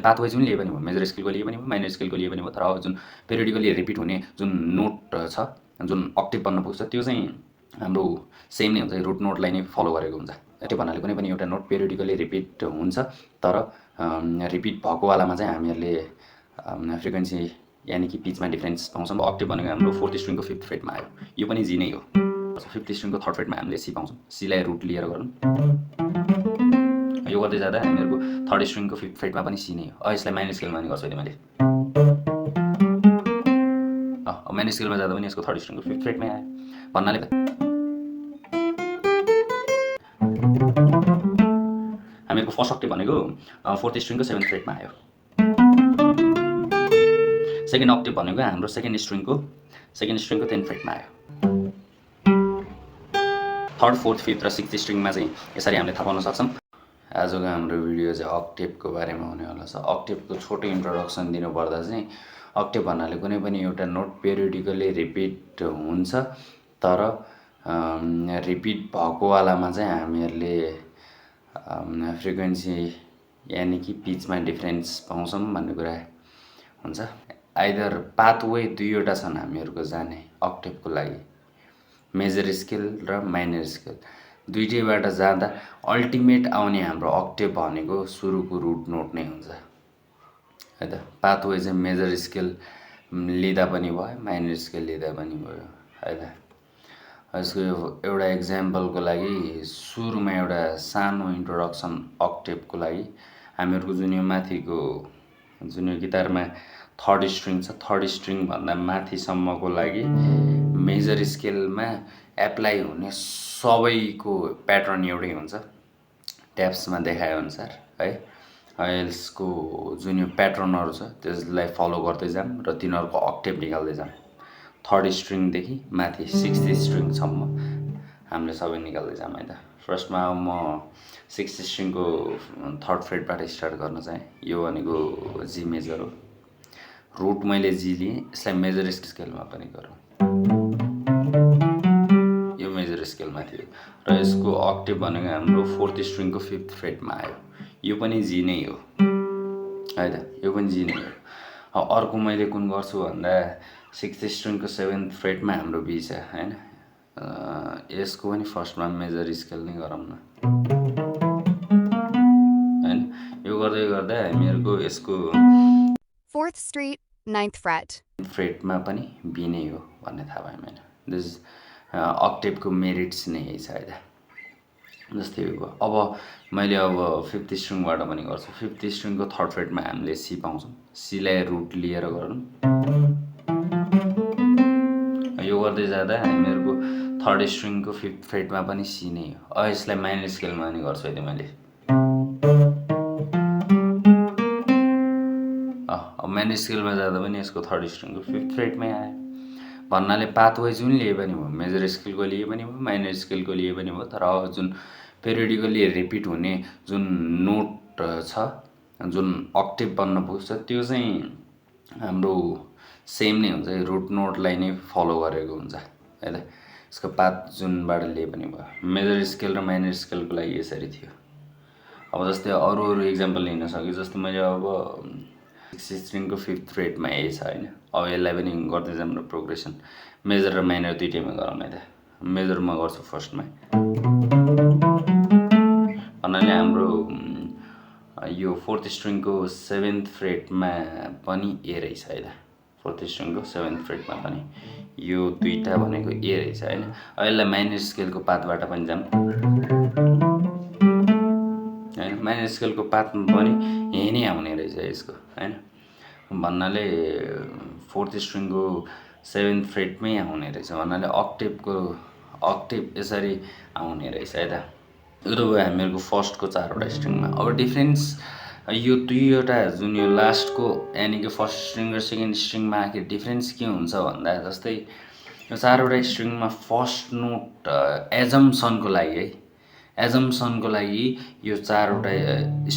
Pathway जुन लिए पनि भयो, मेजर स्केलको लिए पनि भयो, माइनर स्केलको लिए पनि भयो, तर अब जुन पेरियोडिकली रिपिट हुने जुन नोट छ, जुन अक्टेभ बन्न पुग्छ, त्यो चाहिँ हाम्रो सेम नै हुन्छ, रुट नोटलाई नै फलो गरेको हुन्छ। त्यो भन्नाले कुनै पनि एउटा नोट पेरियोडिकली रिपिट हुन्छ, तर रिपिट भएको वालामा चाहिँ हामीहरूले फ्रिक्वेन्सी यानि कि पिचमा डिफ्रेन्स पाउँछौँ। अक्टेभ भनेको हाम्रो 4th स्ट्रिङको 5th फ्रेटमा आयो, यो पनि जी नै हो। 5th स्ट्रिङको 3rd फ्रेटमा हामीले सी पाउँछौँ, सीलाई रुट लिएर गरौँ, यो गर्दै जाँदा हामीहरूको 3rd स्ट्रिङको 5th फ्रेटमा पनि सी नै हो। यसलाई माइनर स्केलमा नि गर्छु अहिले मैले, माइनर स्केलमा जाँदा पनि यसको 3rd स्ट्रिङको 5th फ्रेटमै आयो भन्नाले हामीहरूको फर्स्ट अक्टेभ भनेको 4th स्ट्रिङको 7th फ्रेटमा आयो। सेकेन्ड अक्टेभ भनेको हाम्रो सेकेन्ड स्ट्रिङको 10th फ्रेटमा आयो। 3rd, 4th, 5th र 6th स्ट्रिङमा चाहिँ यसरी हामीले थाहा पाउन सक्छौँ। आजको हाम्रो भिडियो चाहिँ अक्टेभको बारेमा हुनेवाला छ। अक्टेभको छोटो इन्ट्रोडक्सन दिनुपर्दा चाहिँ अक्टेभ भन्नाले कुनै पनि एउटा नोट पेरियोडिकली रिपिट हुन्छ, तर रिपिट भएको वालामा चाहिँ हामीहरूले फ्रिक्वेन्सी यानि कि पिचमा डिफ्रेन्स पाउँछौँ भन्ने कुरा हुन्छ। आइदर पाथवे दुईवटा छन् हामीहरूको जाने अक्टेभको लागि, मेजर स्केल र माइनर स्केल दुईटैबाट जाँदा अल्टिमेट आउने हाम्रो अक्टेभ भनेको सुरुको रुट नोट नै हुन्छ है त। पाथवे चाहिँ मेजर स्केल लिँदा पनि भयो, माइनर स्केल लिँदा पनि भयो है त। यसको एउटा इक्जाम्पलको लागि सुरुमा एउटा सानो इन्ट्रोडक्सन अक्टेभको लागि हामीहरूको जुन यो माथिको जुन यो गिटारमा 3rd स्ट्रिङ छ, 3rd स्ट्रिङभन्दा माथिसम्मको लागि मेजर स्केलमा एप्लाई हुने सबैको प्याटर्न एउटै हुन्छ, ट्याप्समा देखाए अनुसार है। यसको जुन यो प्याटर्नहरू छ त्यसलाई फलो गर्दै जाऊँ र तिनीहरूको अक्टेभ निकाल्दै जाऊँ। 3rd स्ट्रिङदेखि माथि 6th स्ट्रिङसम्म हामीले सबै निकाल्दै जाऊँ है त। फर्स्टमा म 6th स्ट्रिङको 3rd फ्रेटबाट स्टार्ट गर्न चाहेँ। यो भनेको जी मेजर हो, रुट मैले जी लिएँ, यसलाई मेजर स्केलमा पनि गरौँ, यो मेजर स्केलमा थियो र यसको अक्टेभ भनेको हाम्रो 4th स्ट्रिङको 5th फ्रेटमा आयो, यो पनि जी नै हो है त, यो पनि जी नै हो। अर्को मैले कुन गर्छु भन्दा 6th स्ट्रिङको 7th फ्रेटमा हाम्रो बी छ हैन, यसको पनि फर्स्टमा मेजर स्केल नै गरौँ न हैन। यो गर्दै गर्दा हामीहरूको यसको 4th Street 9th fret फ्रेटमा पनि बी नै हो भन्ने थाहा पाएँ मैले। दिस अक्टेभको मेरिट्स नै यही छ है त। जस्तै अब मैले अब 5th स्ट्रिङबाट पनि गर्छु। 5th स्ट्रिङको 3rd फ्रेटमा हामीले सी पाउँछौँ, सीलाई रुट लिएर गरौँ, यो गर्दै जाँदा हामीहरूको 3rd स्ट्रिङको 5th फ्रेटमा पनि सी नै हो। यसलाई माइनर स्केलमा नि गर्छु अहिले मैले, माइनर स्केलमा जाँदा पनि यसको 3rd स्ट्रिङको 5th फ्रेटमै आयो भन्नाले पाथवे जुन लिए पनि भयो, मेजर स्केलको लिए पनि भयो, माइनर स्केलको लिए पनि भयो, तर अब जुन पेरियोडिकली रिपिट हुने जुन नोट छ, जुन अक्टेभ बन्न पुग्छ, त्यो चाहिँ हाम्रो सेम नै हुन्छ, रुट नोटलाई नै फलो गरेको हुन्छ है त। यसको पाथ जुनबाट लिए पनि भयो। मेजर स्केल र माइनर स्केलको लागि यसरी थियो। अब जस्तै अरू इक्जाम्पल लिन सक्यो, जस्तो मैले अब 6th स्ट्रिङको 5th फ्रेटमा यही छ हैन। अब यसलाई पनि गर्दै जाऊँ र प्रोग्रेसन मेजर र माइनर दुईटैमा गरौँ है त। मेजर म गर्छु फर्स्टमा भन्नाले हाम्रो यो 4th स्ट्रिङको 7th फ्रेटमा पनि ए रहेछ है त। 4th स्ट्रिङको 7th फ्रेटमा पनि यो दुईटा भनेको ए रहेछ हैन। अब यसलाई माइनर स्केलको पाथबाट पनि जाऊँ हैन, माइनर स्केलको पाथमा पनि यही नै आउने रहेछ यसको हैन भन्नाले 4th स्ट्रिङको 7th फ्रेटमै आउने रहेछ भन्नाले अक्टेभ यसरी आउने रहेछ है त। यो त भयो हामीहरूको फर्स्टको 4वटा स्ट्रिङमा। अब डिफ्रेन्स यो दुईवटा जुन यो लास्टको यानि कि फर्स्ट स्ट्रिङ र सेकेन्ड स्ट्रिङमा आखिर डिफ्रेन्स के हुन्छ भन्दा जस्तै यो 4वटा स्ट्रिङमा फर्स्ट नोट एजम्सनको लागि है, एजम्सनको लागि यो 4वटा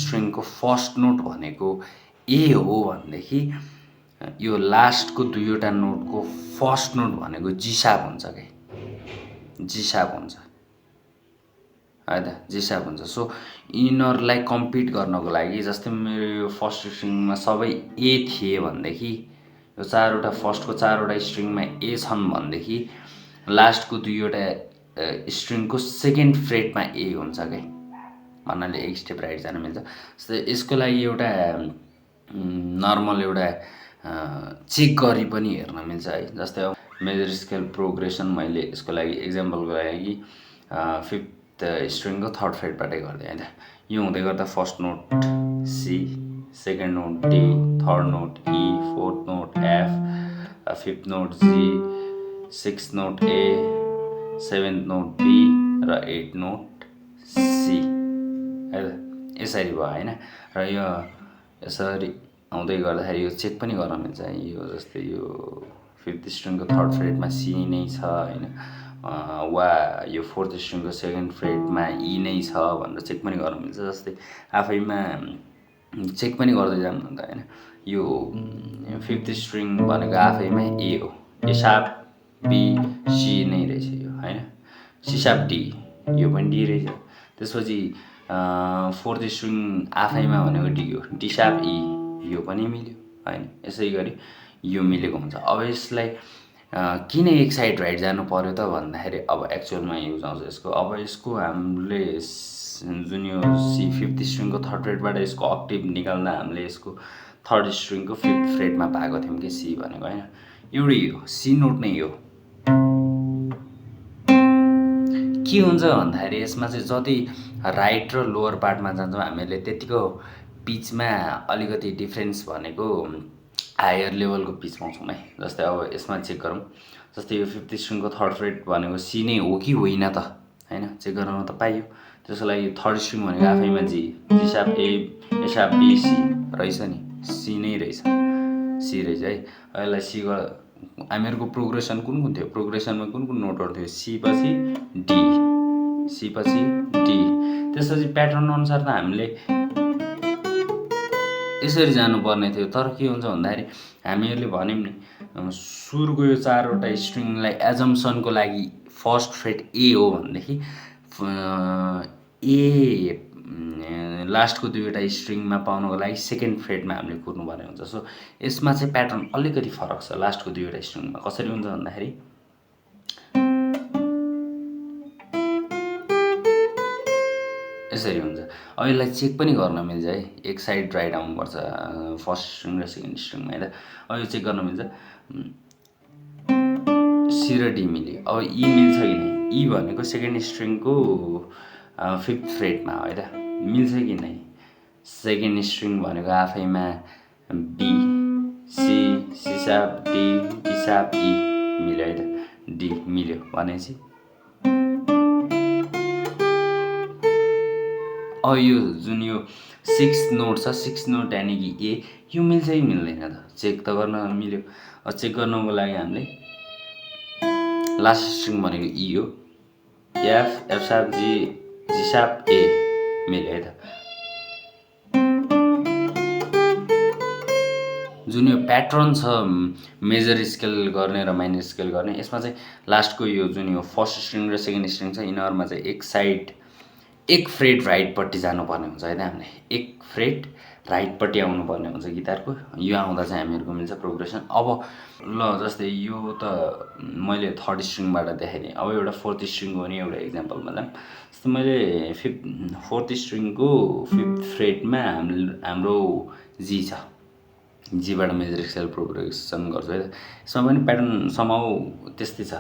स्ट्रिङको फर्स्ट नोट भनेको ए हो भनेदेखि यो लास्टको दुईवटा नोटको फर्स्ट नोट भनेको जी सार्प हुन्छ कि, जी सार्प हुन्छ है त जी सार्प हुन्छ। सो यिनीहरूलाई कम्पिट गर्नको लागि जस्तै मेरो यो फर्स्ट स्ट्रिङमा सबै ए थिए भनेदेखि यो चारवटा फर्स्टको चारवटा स्ट्रिङमा ए छन् भनेदेखि लास्टको दुईवटा स्ट्रिङको सेकेन्ड फ्रेटमा ए हुन्छ क्या, भन्नाले एक स्टेप राइट जान मिल्छ। जस्तै यसको लागि एउटा नर्मल एउटा चेक गरी पनि हेर्न मिल्छ है। जस्तै अब मेजर स्केल प्रोग्रेसन मैले यसको लागि एक्जाम्पलको लागि फिफ्थ स्ट्रिङको थर्ड फ्रेटबाटै गरिदिएँ होइन। यो हुँदै गर्दा first note C, second note D, third note E, fourth note F, fifth note G, sixth note A, seventh note B र एट नोट सी है त। यसरी भयो होइन। र यो यसरी आउँदै गर्दाखेरि यो चेक पनि गर्न मिल्छ है। यो जस्तै यो फिफ्थ स्ट्रिङको थर्ड फ्रेटमा सी नै छ होइन, वा यो फोर्थ स्ट्रिङको सेकेन्ड फ्रेटमा ई नै छ भनेर चेक पनि गर्न मिल्छ। जस्तै आफैमा चेक पनि गर्दै जानु त होइन। यो फिफ्थ स्ट्रिङ भनेको आफैमा ए हो, ए सार्प बी सी नै रहेछ यो होइन, सी सार्प डी, यो पनि डी रहेछ। त्यसपछि फोर्थ स्ट्रिङ आफैमा भनेको डी हो, डी सार्प ई, यो पनि मिल्यो होइन। यसै गरी यो मिलेको हुन्छ। अब यसलाई किन एक साइड राइट जानु पर्यो त भन्दाखेरि अब एक्चुअलमा युज आउँछ यसको। अब यसको हामीले जुन यो सी फिफ्थ स्ट्रिङको थर्ड फ्रेटबाट यसको अक्टेभ निकाल्दा हामीले यसको थर्ड स्ट्रिङको फिफ्थ फ्रेटमा पाएको थियौँ कि सी भनेको होइन। एउटै हो, सी नोट नै हो। के हुन्छ भन्दाखेरि यसमा चाहिँ जति राइट र लोवर पार्टमा जान्छौँ हामीले त्यतिको पिचमा अलिकति डिफ्रेन्स भनेको हायर लेभलको पिच पाउँछौँ है। जस्तै अब यसमा चेक गरौँ। जस्तै यो फिफ्थ स्ट्रिङको थर्ड फ्रेट भनेको सी नै हो कि होइन त होइन, चेक गर्न त पाइयो। त्यसको लागि थर्ड स्ट्रिङ भनेको आफैमा G, G sharp A, A sharp B, C रहेछ नि, सी नै रहेछ, सी रहेछ है। यसलाई सीको हामीहरूको प्रोग्रेसन कुन कुन थियो, प्रोग्रेसनमा कुन कुन नोटहरू थियो, सी पछि डी, सी पछि डी। त्यसपछि प्याटर्न अनुसार त हामीले यसरी जानुपर्ने थियो। तर के हुन्छ भन्दाखेरि हामीहरूले भन्यौँ नि सुरुको यो चारवटा स्ट्रिङलाई एजम्सनको लागि फर्स्ट फ्रेट ए हो भनेदेखि ए लास्टको दुईवटा स्ट्रिङमा पाउनको लागि सेकेन्ड फ्रेटमा हामीले कुर्नुपर्ने हुन्छ। सो यसमा चाहिँ प्याटर्न अलिकति फरक छ लास्टको दुईवटा स्ट्रिङमा। कसरी हुन्छ भन्दाखेरि यसरी हुन्छ। अब यसलाई चेक पनि गर्न मिल्छ है, एक साइड राइट आउनुपर्छ फर्स्ट स्ट्रिङ र सेकेन्ड स्ट्रिङमा है त। अब यो चेक गर्न मिल्छ, सी र डी मिल्यो। अब ई मिल्छ कि नै, ई भनेको सेकेन्ड स्ट्रिङको फिफ्थ फ्रेटमा हो है त, मिल्छ कि नै। सेकेन्ड स्ट्रिङ भनेको आफैमा B, C, C sharp D, D sharp E मिल्यो है त, डी मिल्यो भनेपछि अब यो जुन यो सिक्स नोट छ, सिक्स नोट यानि कि ए, यो मिल्छ कि मिल्दैन त, चेक त गर्न मिल्यो। अब चेक गर्नको लागि हामीले लास्ट स्ट्रिङ भनेको ई हो, एफ, एफ सार्प जी, जी सार्प ए मिल्यो है त। जुन यो प्याटर्न छ मेजर स्केल गर्ने र माइनर स्केल गर्ने, यसमा चाहिँ लास्टको यो जुन यो फर्स्ट स्ट्रिङ र सेकेन्ड स्ट्रिङ छ यिनीहरूमा चाहिँ एक साइड एक फ्रेट राइटपट्टि जानुपर्ने हुन्छ है त। हामीले एक फ्रेट राइटपट्टि आउनुपर्ने हुन्छ गिटारको। यो आउँदा चाहिँ हामीहरूको मिल्छ प्रोग्रेसन। अब ल जस्तै यो त मैले थर्ड स्ट्रिङबाट देखाइदिएँ। अब एउटा फोर्थ स्ट्रिङको पनि एउटा इक्जाम्पलमा जाऊँ। जस्तै मैले फोर्थ स्ट्रिङको फिफ्थ फ्रेटमा हाम्रो जी छ, जीबाट मेजर स्केल प्रोग्रेसन गर्छु है त। यसमा पनि प्याटर्न समाउ त्यस्तै छ।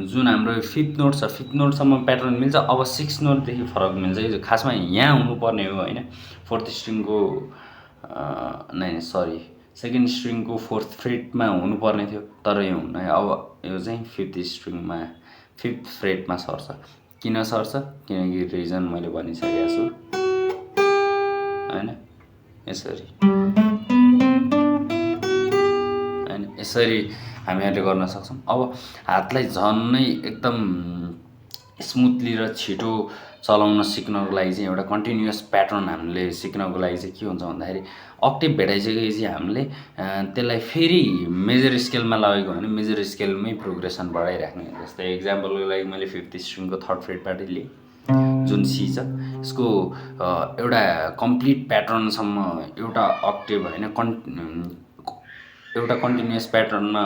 जुन हाम्रो फिफ्थ नोट छ, फिफ्थ नोटसम्म प्याटर्न मिल्छ। अब सिक्स नोटदेखि फरक मिल्छ। यो खासमा यहाँ हुनुपर्ने हो होइन, फोर्थ स्ट्रिङको नै सरी सेकेन्ड स्ट्रिङको फोर्थ फ्रेटमा हुनुपर्ने थियो, तर यो हुन्न। अब यो चाहिँ फिफ्थ स्ट्रिङमा फिफ्थ फ्रेटमा सर्छ। किन सर्छ? किनकि रिजन मैले भनिसकेको छु होइन। यसरी होइन, यसरी हामीहरूले गर्न सक्छौँ। अब हातलाई झन्नै एकदम स्मुथली र छिटो चलाउन सिक्नको लागि चाहिँ एउटा कन्टिन्युअस प्याटर्न हामीले सिक्नको लागि चाहिँ के हुन्छ भन्दाखेरि अक्टेभ भेटाइसकेपछि हामीले त्यसलाई फेरि मेजर स्केलमा लगेको भने मेजर स्केलमै प्रोग्रेसन बढाइराख्ने। जस्तै एक्जाम्पलको लागि मैले 5th स्ट्रिङको 3rd फ्रेटबाट लिएँ जुन सी छ, यसको एउटा कम्प्लिट प्याटर्नसम्म एउटा अक्टेभ होइन एउटा कन्टिन्युअस प्याटर्नमा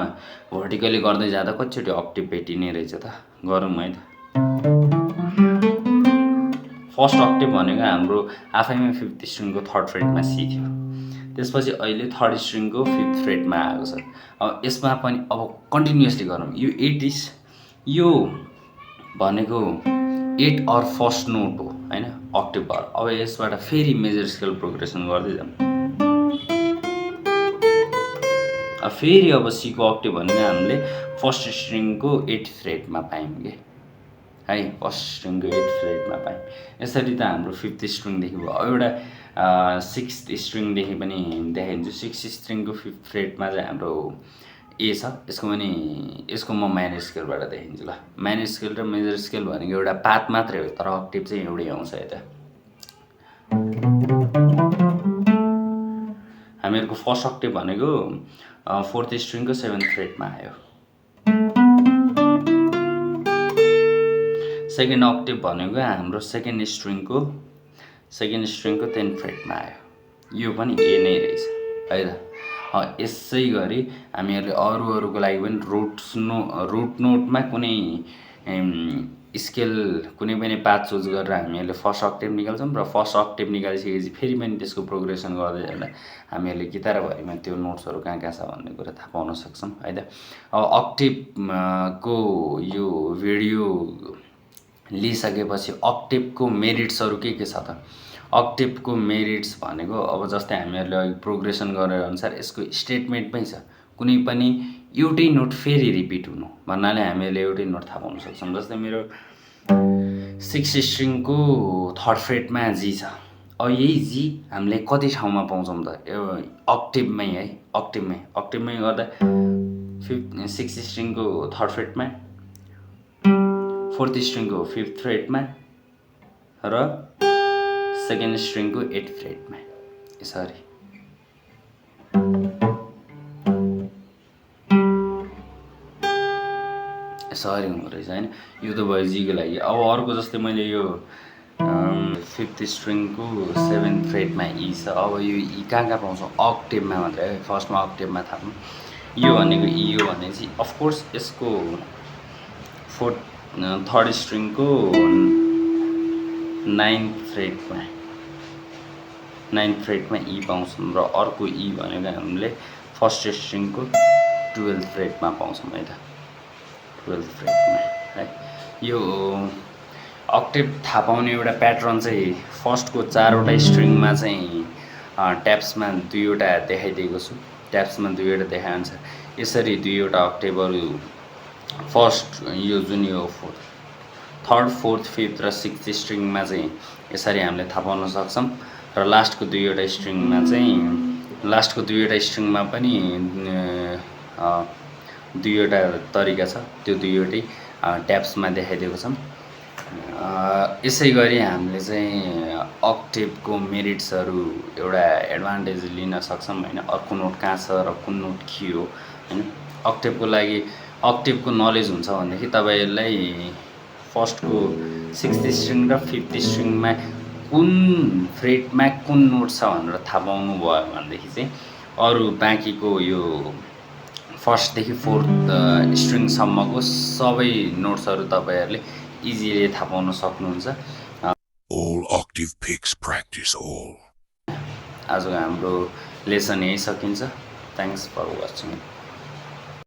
भर्टिकली गर्दै जाँदा कतिचोटि अक्टेभ भेटिने रहेछ त, गरौँ है त। फर्स्ट अक्टेभ भनेको हाम्रो आफैमा 5th स्ट्रिङको 3rd फ्रेटमा सी थियो, त्यसपछि अहिले 3rd स्ट्रिङको 5th फ्रेटमा आएको छ। अब यसमा पनि अब कन्टिन्युअसली गरौँ। यो 8 यो भनेको 8 और फर्स्ट नोट हो होइन अक्टेभ भएर। अब यसबाट फेरि मेजर स्केल प्रोग्रेसन गर्दै जाउँ। फेरि अब सीको अक्टेभ भनेको हामीले फर्स्ट स्ट्रिङको 8th फ्रेटमा पायौँ कि है, फर्स्ट स्ट्रिङको 8th फ्रेटमा पायौँ। यसरी त हाम्रो 5th स्ट्रिङदेखि भयो। अब एउटा 6th स्ट्रिङदेखि पनि देखाइदिन्छु। 6th स्ट्रिङको 5th फ्रेटमा चाहिँ हाम्रो ए छ, यसको पनि यसको म माइनर स्केलबाट देखाइदिन्छु ल। माइनर स्केल र मेजर स्केल भनेको एउटा पात मात्रै हो, तर अक्टेभ चाहिँ एउटै आउँछ यता। हामीहरूको फर्स्ट अक्टेभ भनेको 4th स्ट्रिङको 7th फ्रेटमा आयो। सेकेन्ड अक्टेभ भनेको हाम्रो सेकेन्ड स्ट्रिङको 10th फ्रेटमा आयो। यो पनि ए नै रहेछ है त। यसै गरी हामीहरूले अरूको लागि पनि रुट नोटमा कुनै स्केल कुनै पनि पाथ चुज गरेर हामीहरूले फर्स्ट अक्टेभ निकाल्छौँ र फर्स्ट अक्टेभ निकालिसकेपछि फेरि पनि त्यसको प्रोग्रेसन गर्दै जाँदा हामीहरूले गिटारभरिमा त्यो नोट्सहरू कहाँ छ भन्ने कुरा थाहा पाउन सक्छौँ है त। अब अक्टेभको यो भिडियो लिइसकेपछि अक्टेभको मेरिट्सहरू के छ त? अक्टेभको मेरिट्स भनेको अब जस्तै हामीहरूले अघि प्रोग्रेसन गरे अनुसार यसको स्टेटमेन्टमै छ, कुनै पनि एउटै नोट फेरि रिपिट हुनु भन्नाले हामीहरूले एउटै नोट थाहा पाउन सक्छौँ। जस्तै मेरो 6th स्ट्रिङको 3rd फ्रेटमा जी छ। अब यही जी हामीले कति ठाउँमा पाउँछौँ त? अक्टेभमै है, अक्टेभमै गर्दा 6th स्ट्रिङको 3rd फ्रेटमा, 4th स्ट्रिङको 5th फ्रेटमा र 2nd स्ट्रिङको 8th फ्रेटमा। यसरी हुँदो रहेछ होइन। यो त भयो जीको लागि। अब अर्को जस्तै मैले यो 5th स्ट्रिङको 7th फ्रेटमा ई छ। अब यो ई कहाँ पाउँछौँ? अक्टेभमा मात्रै है, फर्स्टमा अक्टेभमा थाहा पाउँ। यो भनेको ई हो भनेपछि अफकोर्स यसको 3rd स्ट्रिङको 9th फ्रेटमा ई पाउँछौँ र अर्को ई भनेको हामीले फर्स्ट स्ट्रिङको 12th फ्रेटमा पाउँछौँ है त, 12th फ्रेटमा है। यो अक्टेभ थाहा पाउने एउटा प्याटर्न चाहिँ फर्स्टको 4वटा स्ट्रिङमा चाहिँ ट्याप्समा 2वटा देखाइदिएको छु, ट्याप्समा 2वटा देखाएअनुसार यसरी 2वटा अक्टेभहरू फर्स्ट यो जुन यो 3rd, 4th, 5th र 6th स्ट्रिङमा चाहिँ यसरी हामीले थाहा पाउन सक्छौँ। र लास्टको 2वटा स्ट्रिङमा पनि 2वटा तरिका छ, त्यो 2वटै ट्याप्समा देखाइदिएको छौँ। यसै गरी हामीले चाहिँ अक्टेभको मेरिट्सहरू एउटा एडभान्टेज लिन सक्छौँ होइन। अर्को नोट कहाँ छ र कुन नोट के हो होइन। अक्टेभको लागि अक्टेभको नलेज हुन्छ भनेदेखि तपाईँहरूलाई फर्स्टको 6th स्ट्रिङ र 5th स्ट्रिङमा कुन फ्रेटमा कुन नोट छ भनेर थाहा पाउनु भयो भनेदेखि चाहिँ अरू बाँकीको यो 1st देखि 4th स्ट्रिङसम्मको सबै नोट्सहरू तपाईँहरूले इजिली थाहा पाउन सक्नुहुन्छ। All octave picks practice all. आजको हाम्रो लेसन यही सकिन्छ। Thanks for watching.